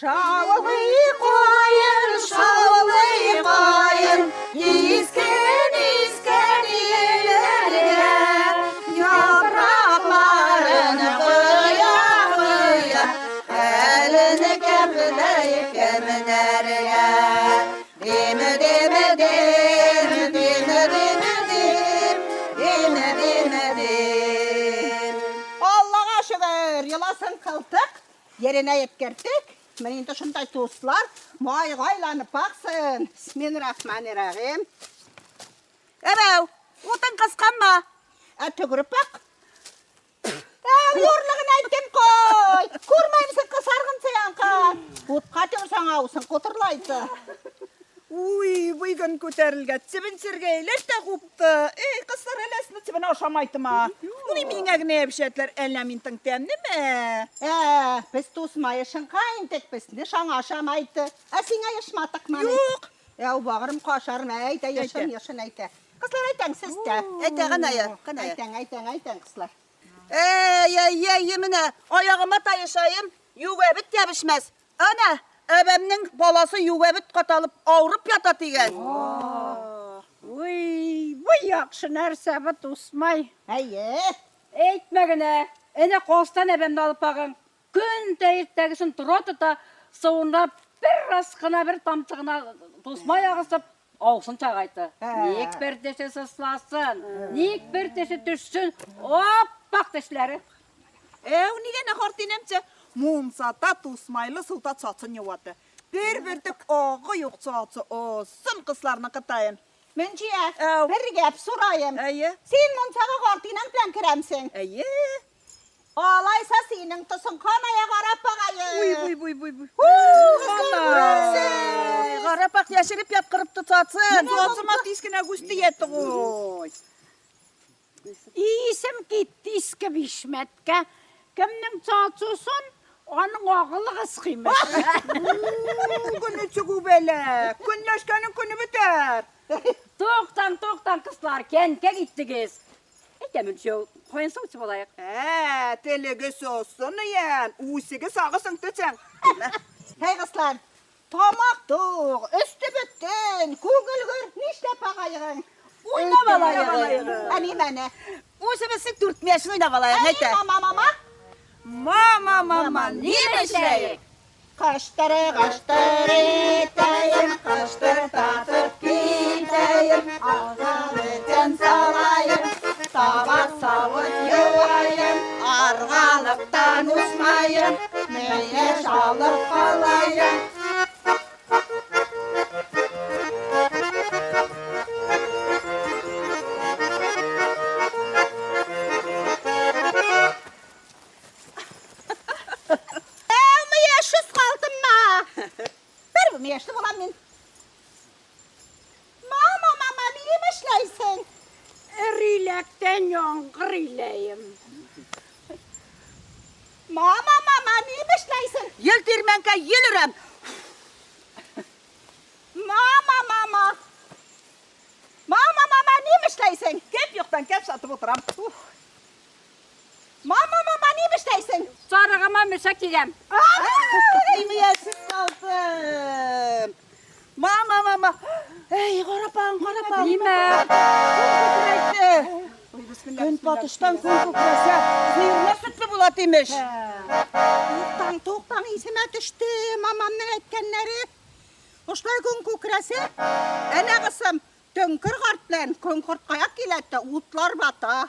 Шаулый каен, шаулый каен, Искән, искән илләргә, Яфракларын коя, коя, Хәлен кемләй кемнәргә. Дим, дим, дим, дим, дим, дим, дим, дим, дим. Аллага шөкер, йоласын кылдык, Еренә еткердек. Менә инде шундай дуслар майга айланып баксын. Бисмиллахрахманиррахим. Әбәү, утың кысканма. Ә төгереп бак. Ә, юрлыгын әйттем кой. Күрмәмсең кысаргын сыянка. Утка төгерсәң авызың котырлайды. Уй, буйгын күтәрелгән чебен чергәйләр дә купты. Эй, кызлар, әләсне чебен ашамайтыма. Уни миңа генә ябышәтләр, әллә мин тың тәмлеме? Ә, без тусмай ышынка интек, безне шаңа ашамайды. Ә сиңа ешматыкмы? Юк. Әү, багырым кашармы, әйтә, ешын, ешын әйтә. Кызлар, әйтәң, сез дә. Әйтә, гына, гына. Әйтәң, әйтәң, әйтәң, кызлар. Әй, әй, әй, менә аягыма таешаем, югәбет ябышмас. Әнә, әбәмнең баласы югәбет каталып авырып ята дигән. Уй, бу яхшы нәрсә бу, тусмай. Әйе. Әйтмә генә, әнә калстан әбәмне алып багың. Көн дә иртәгесен тора тота, суына бер аз гына, бер тамчы гына тусмай агызып, авызын чагайты. Ник бер теше сысласын, ник бер теше төшсен, аппак тешләре. Әү, нигә нә картинәмчә, мунчата тусмайлы суда чачын юаты. Бер бөртек агы юк чачы озын кызларныкы таен. Мөнҗия, бер гәп сораем. Әйе. Син мунчага картинәң белән керәмсең? Әйе. Алайса синең тосың каная карап багае. Уй, уй, уй, уй, уй. Күрәмсез. Гарапак яшереп яткырып тотатын. Чацыма тиз генә күз тиятте гой. Исем китте иске бишмәткә. Кемнең чацусын, аның агылы кыскыймыш. Көне чыгу бәлә. Көнләшкәнең көне бетәр. Туктан, туктан, кызлар, кәнкә киттегез. Әйтәм, Өлчәү, каян сау үтеп алайык? Ә, телеге сосын иян, үсеге сагысың төсәң. Һәй, кызлар, тамак тук, өсте бөтен, күңел гөр, нишләп агаегың? Уйнап алайык. Ә нимәне? Үзебезнең дүрт мияшен уйнап алайык, әйтә. Мама, мама. Мама, мама, ни эшләйек? Каштыры, каштыры итәем, каштыртатып китәем, алга бөтен салаем, табак савыт юаем, аргалыктан узмаем, мөеш алып калаем. Мияшсыз калдыммы? Бер мияшле булам мин. Мама, мама, минем эшләйсең? Эриләктән яңгыр иләем. Мама, мама, минем эшләйсең? Ел тирмәнкә, ел өрәм. Мама, мама. Мама, мама, ним эшләйсең? Кәп юктан кәп сатып утырам. Мама, мама, ним эшләйсең? Сарыгыма мешәк кигәм. Ай, миясез калдым. Мама, мама. Эй, гарапаң, гарапаң. Нимә? Көн күкрәйтте. Көн батыштан көн күкрәсә, сыерлар сөтле була димеш. Туктаң, туктаң, исемә төште мамамның әйткәннәре. Оштай көн күкрәсә, әнә кысым, Төңкер карт белән көнкорт каяк киләтте, утлар бата.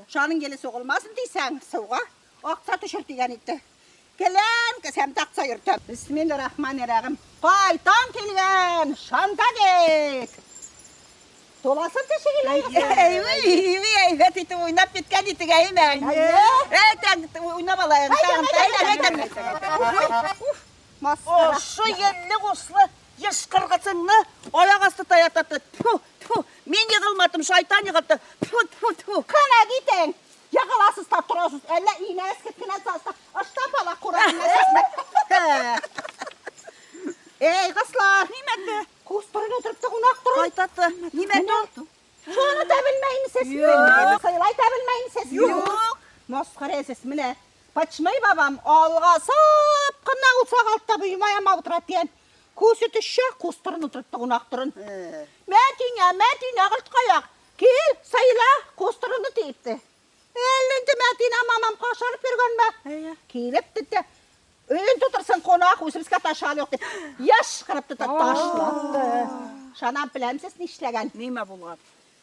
Шаның еле сугылмасын дисәң, суга акча төшер дигән итте. Келәм, кесәмдә акча йөртәм. Бисмиллахрахманиррахим. Кайтан килгән, шанта кит. Туласын тешегелә. Әй, әйбәт итеп уйнап киткән итек, әйме? Әй, уйнап алайык. Әйдә, әйдә. Масқара. Ошо елле услы Ешкыргысыңны аяк асты таятаты. Тфу, тфу. Мин егылмадым, шайтан егылды. Тфу, тфу, тфу. Кына китең. Егыласыз та торасыз. Әллә инәгез киткенә салса, ышта бала кура. Эй, кызлар. Нимәте? Кус торын утырып та кунак торын. Кайтаты. Нимәте ул? Шуны да белмәймсез. Юк. Сыйлай да белмәймсез. Юк. Масқара сез менә. Пачмай бабам алга сап. Кына ул сагалтта буймаяма утыра дигән. Күсе төшә, кустырын утыртты кунактырын. Мәтинә, Мәтинә, кырткаяк. Кил, сайла, кустырыны диепте. Әллә инде Мәтинә мамам кашарып йөргәнме? Килеп тетте. Өен тутырсын кунак, үзебезгә ташал юк дип. Яш кырып тота ташлатты. Шанан беләмсез нишләгән? Нимә булган?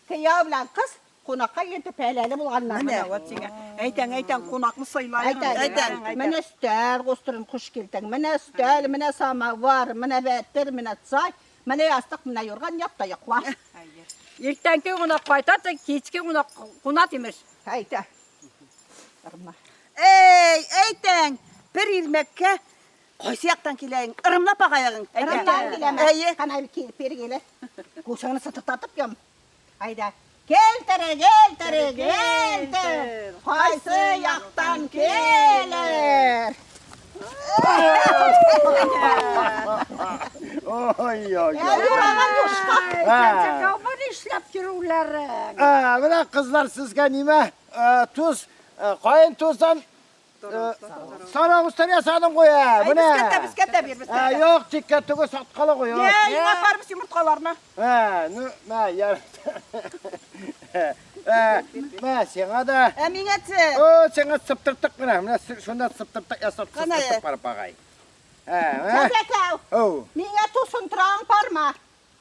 Кияү белән кыз кунакка килгәндә пәләле булганнар. Менә вот сиңа. Әйтәң, әйтәң, кунакны сыйлаең. Әйтәң, әйтәң. Менә өстәл кустырын хуш килдең. Менә өстәл, менә самовар, менә бәтер, менә чай, менә ястык, менә юрган, ят та йокла. Иртәнге кунак кайта, кичке кунак куна имеш. Әйтә. Ырымла. Эй, әйтәң, бер ирмәккә кайсы яктан киләең? Ырымлап агаягың. Ырымнан киләме? Әйе. Кана килеп биргеле. Күсеңне сытыртатып ям. Әйдә. Келтер, келтер, келтер. Кайсы яктан келер? Ой, ой, Ә, ой. юраган юшка. Ha. Бу нишләп йөрүләрең? Ha, менә кызлар сезгә нимә? Туз, каен туздан сарагыстан ясадым куя. Менә. Безгә дә, безгә дә бир, безгә Ha, дә. Юк, тиккә түгел саткалы куя. Йә, иңә барыбыз йомырткаларны. Ha, ну, мә, яр. Ә, мә, сиңа да. Ә миңа тse. О, сиңа сыптырттык менә. Менә шунда сыптырттык ясап Кана, сыптырттык барып агай. Ә, менә. Сәзәкәү, Оу. миңа тусын тораң барма.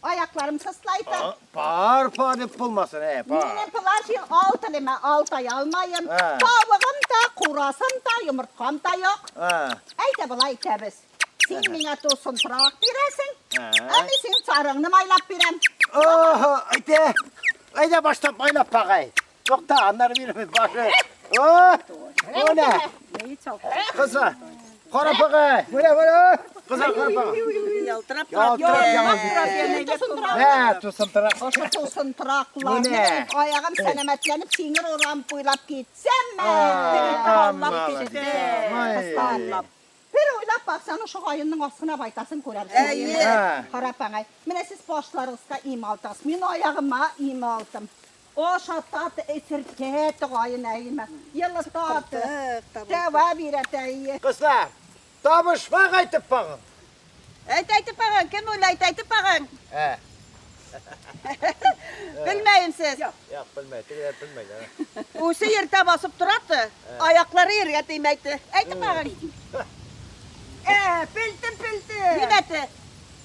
Аякларым сыслайды. Пар, пар дип булмасын, ә, пар. Минем плащым алты леме, алтай алмайым. Ha. Тавыгым да, курасым да, йомырткам да юк. Ha. Әйтә болай итәбез. Син миңа тусын торак бирәсең, Ә. ә мин синең сарыңны майлап бирәм. Oho, әйдә. Әйдә баштан майлап багай. Тукта, аннары бирәбез башы. О, о нә? Кызы, кара багай. Менә, менә. Кызы, кара багай. Ялтырап тора. Ялтырап, Ялтырап Синең тусын торак. Мә, тусын торак. Ошо тусын торакларны Менә. аягым сәламәтләнеп сиңер урам буйлап китсәм, Аллап китте. Кызлар. Бер уйлап баксаң, ошо каенның астына байтасын күрәрсең. Әйе. Ә. Карап аңай. Менә сез башларыгызга им алдыгыз. Мин аягыма им алдым. Ашатат, эсертә каен әйме. Йылытат. Дәва бирә әйе. Кызлар, табышмак әйтеп багын. Әйт, әйтеп багың, кем уйлай, әйт, әйтеп багың. Ә, Белмәем сез. юк, белмәй, тегеләр белмәй. Үсе иртә басып торады, аяклары ергә тимәйте. Әйтеп багың. Ә, пелтем, пелтем. Нимәте?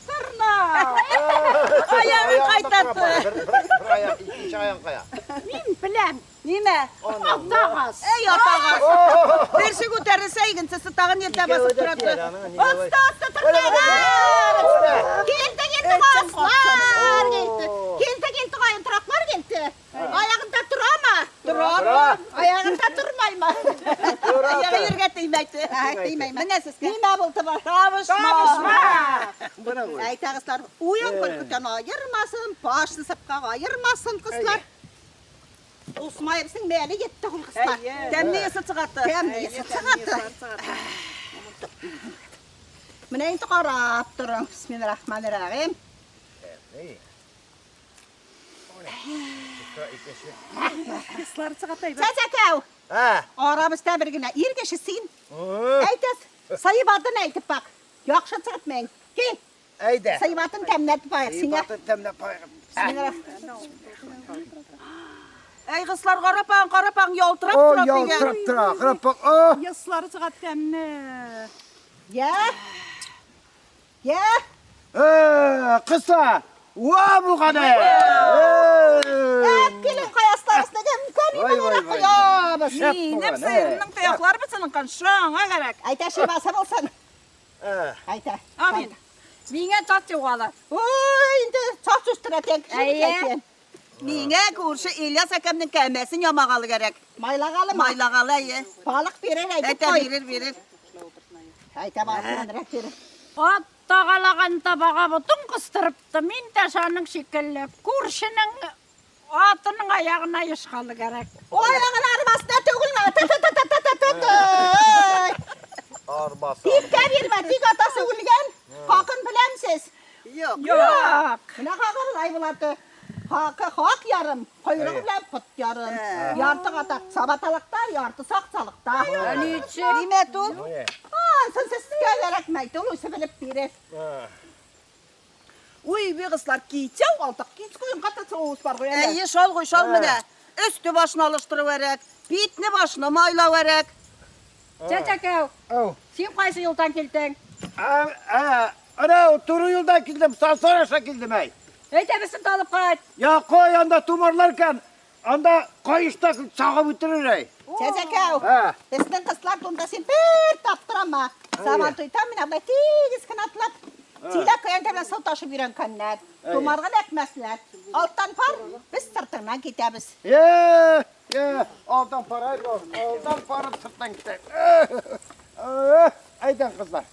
Тырна. Аягын кайтартты. Бер аяк, икенче аягын кая. Мин беләм. Нимә? Атагыз. Эй, атагыз. Берсе күтәрелсә, икенчесе тагын иртә басып торады. Аста, аста тырналар. Килде, килде аслар килде. Килде, килде каен тораклар килде. Аягында торамы? Тора. Аягында тормаймы? Аягы ергә тимәйте. Тимәйме. Менә сезгә. Нимә булды бу? Табышмак. Менә куй. Әйтә кызлар, уен көлкедән аермасын, башын сыпка аермасын кызлар. Усмаевсың мәле етті ул кызлар. Тәмле есе чыгарды. Тәмле есе чыгарды. Менә инде карап торың. Бисмиллахиррахманиррахим. Кызлар чыгарды. Сәзәкәү, Ә. арабызда бер генә ир кеше син. О, Әйтәс, сайыбатын әйтеп бак. Яхшы чыгып мен. Кил, Әйдә. сайыбатын тәмләтеп бак сиңа. Сыйбатын тәмләп багын. Әй, кызлар, карапаң, карапаң, ялтырап О, тора дигән. ялтырап тора. Карап бак. О, Яслары чыгат тәмле. Я. Я. Э, кызлар. Уа булган. Әп килен каясларысына кем Вай, вай, иманрак вай. куябыз. Шәп Минем булган, сыерымның тояклары бит кан шаңа кәрәк. Әйтә шибасы булсын. Э. Әйтә. Амин. Миңа тат югалы. Ой, инде саф үстерә тән кеше Әйе. бит. Миңа күрше Ильяс әкәмнең кәмәсен ямагалы кәрәк. Майлагалы Майлагалы әйе. Балык бирер әйтеп Әйтә куй. бирер, бирер. Әйтә балык бирер. Ат тагалаган табага ботын кыстырыпты. Мин дә шаның шикелле күршенең атының аягына ешкалы кәрәк. Аягын арбасына түгелме? Та та та та та та та. Арбасы. Тиккә бирмә, тик атасы үлгән. Хакын беләмсез. Юк. Юк. Менә хакы болай булады. Хакы хак ярым, койрыгы белән пот ярым. Ярты катак сабаталыкта, ярты саксалыкта. Ничек? Нимә тул? Ай, Ансын сезгә кәрәкмәй, ул үзе белеп бирер. Уй, бигыслар китәү алдык. Кич куен каты соус бар гуй әле. Әйе, шал гуй, шал менә. Өсте башны алыштырып әрәк, битне башны майлау әрәк. Чәчәкәү, Ау. син кайсы юлдан килдең? Ә, ә, ана туры юлдан килдем, сансар аша килдем әй. Әйдә безне дә алып кайт. Я кой анда тумарлар икән. Анда каешта чагып үтерер әй. Чәчәкәү, Ә. безнең кызлар тунда син бер таптырама. Сабан туйта менә болай тигез кенә атлап, чиләк көянтә белән су ташып йөргәннәр. Тумарга эләкмәсләр. Алттан пар, без сыртыңнан китәбез. Е, е, алдан пар, алдан парып сырттан китәм. Әйдән кызлар.